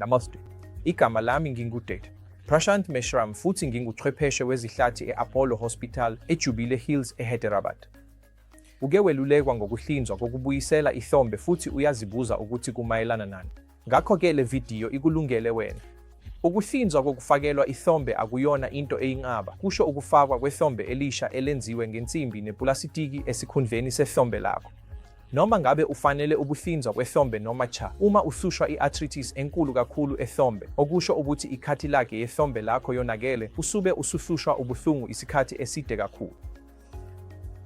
Namaste. Igama lami nginguDr. Prashant Meshram futhi nginguchwepheshe wezihlathi e-Apollo Hospital eJubile Hills eHyderabad. Uke welulekwa ngokuhlinzwa kokubuyisela ihlombe futhi uyazibuza ukuthi kumayelana nani. Ngakho-ke le vidiyo ikulungele wena. Ukuhlinzwa kokufakelwa ihlombe akuyona into eyinqaba, kusho ukufakwa kwehlombe elisha elenziwe ngensimbi nepulasitiki esikhundleni sehlombe lakho. Noma ngabe ufanele ukuhlinzwa kwehlombe noma cha, uma uhlushwa i-arthritis enkulu kakhulu ehlombe, okusho ukuthi ikhathilage yehlombe lakho yonakele, usube usuhlushwa ubuhlungu isikhathi eside kakhulu.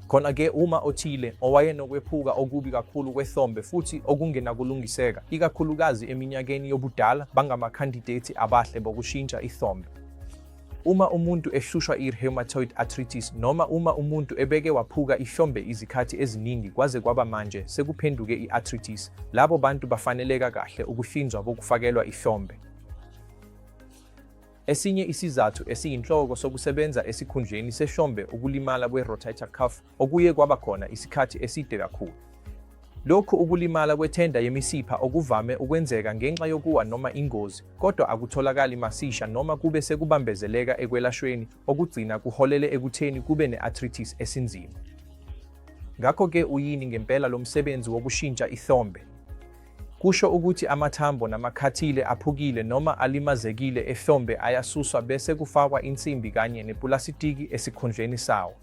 Khona-ke uma othile owayenokwephuka okubi kakhulu kwehlombe futhi okungenakulungiseka, ikakhulukazi eminyakeni yobudala, bangamakhandidethi abahle bokushintsha ihlombe. Uma umuntu ehlushwa i-rheumatoid arthritis noma uma umuntu ebeke waphuka ihlombe izikhathi eziningi kwaze kwaba manje sekuphenduke i-arthritis, labo bantu bafaneleka kahle ukuhlinzwa kokufakelwa ihlombe. Esinye isizathu esiyinhloko sokusebenza esikhundleni sehlombe ukulimala kwe-rotator cuff okuye kwaba khona isikhathi eside kakhulu. Lokhu ukulimala kwethenda yemisipha okuvame ukwenzeka ngenxa yokuwa noma ingozi, kodwa akutholakali masisha noma kube sekubambezeleka ekwelashweni okugcina kuholele ekutheni kube ne-arthritis esinzima. Ngakho-ke uyini ngempela lo msebenzi wokushintsha ihlombe? Kusho ukuthi amathambo namakhathile aphukile noma alimazekile ehlombe ayasuswa bese kufakwa insimbi kanye nepulasitiki esikhundleni sawo.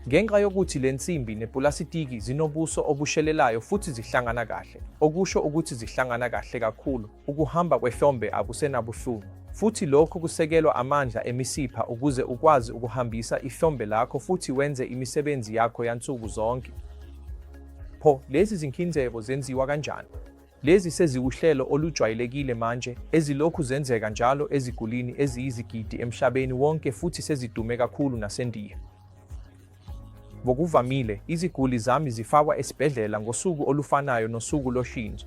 Ngenxa yokuthi le nsimbi nepulasitiki zinobuso obushelelayo futhi zihlangana kahle, okusho ukuthi zihlangana kahle kakhulu, ukuhamba kwehlombe akusenabuhlungu. Futhi lokhu kusekelwa amandla emisipha ukuze ukwazi ukuhambisa ihlombe lakho futhi wenze imisebenzi yakho yansuku zonke. Pho, lezi zinhlinzeko zenziwa kanjani? Lezi seziwuhlelo olujwayelekile manje ezilokhu zenzeka njalo ezigulini eziyizigidi emhlabeni wonke futhi sezidume kakhulu naseNdiya. Ngokuvamile, iziguli zami zifakwa esibhedlela ngosuku olufanayo nosuku lohlinzo.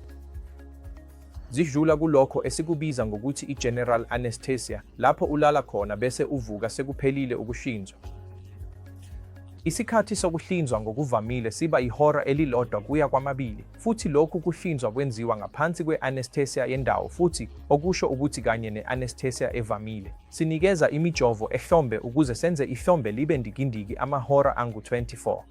Zidlula kulokho esikubiza ngokuthi i-general anesthesia, lapho ulala khona bese uvuka sekuphelile ukuhlinzwa. Isikhathi sokuhlinzwa ngokuvamile siba ihora elilodwa kuya kwamabili, futhi lokhu kuhlinzwa kwenziwa ngaphansi kwe-anesthesia yendawo futhi, okusho ukuthi kanye ne-anesthesia evamile. Sinikeza imijovo ehlombe ukuze senze ihlombe libe ndikindiki amahora angu-24.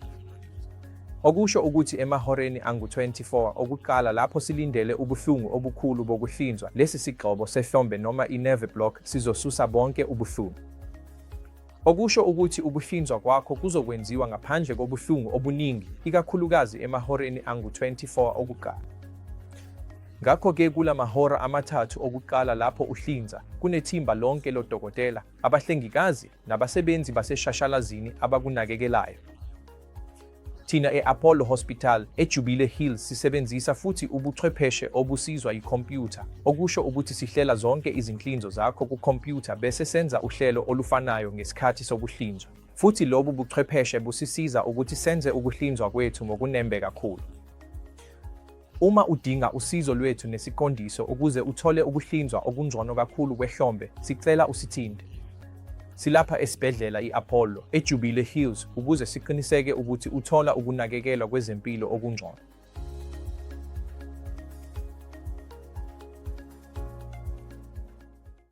Okusho ukuthi emahoreni angu-24 okuqala lapho silindele ubuhlungu obukhulu bokuhlinzwa, lesi sigxobo sehlombe noma i-nerve block sizosusa bonke ubuhlungu. Okusho ukuthi ukuhlinzwa kwakho kuzokwenziwa ngaphandle kobuhlungu obuningi, ikakhulukazi emahoreni angu-24 okuqala. Ngakho-ke kula mahora amathathu okuqala lapho uhlinza, kunethimba lonke lodokotela, abahlengikazi nabasebenzi baseshashalazini abakunakekelayo. Thina e-Apollo Hospital eJubile Hills sisebenzisa futhi ubuchwepheshe obusizwa yikhompyutha, okusho ukuthi sihlela zonke izinhlinzo zakho kukhompyutha bese senza uhlelo olufanayo ngesikhathi sokuhlinzwa. Futhi lobu buchwepheshe busisiza ukuthi senze ukuhlinzwa kwethu ngokunembe kakhulu. Uma udinga usizo lwethu nesiqondiso ukuze uthole ukuhlinzwa okungcono kakhulu kwehlombe, sicela usithinte. Silapha esibhedlela i-Apollo, eJubile Hills ukuze siqiniseke ukuthi uthola ukunakekelwa kwezempilo okungcono.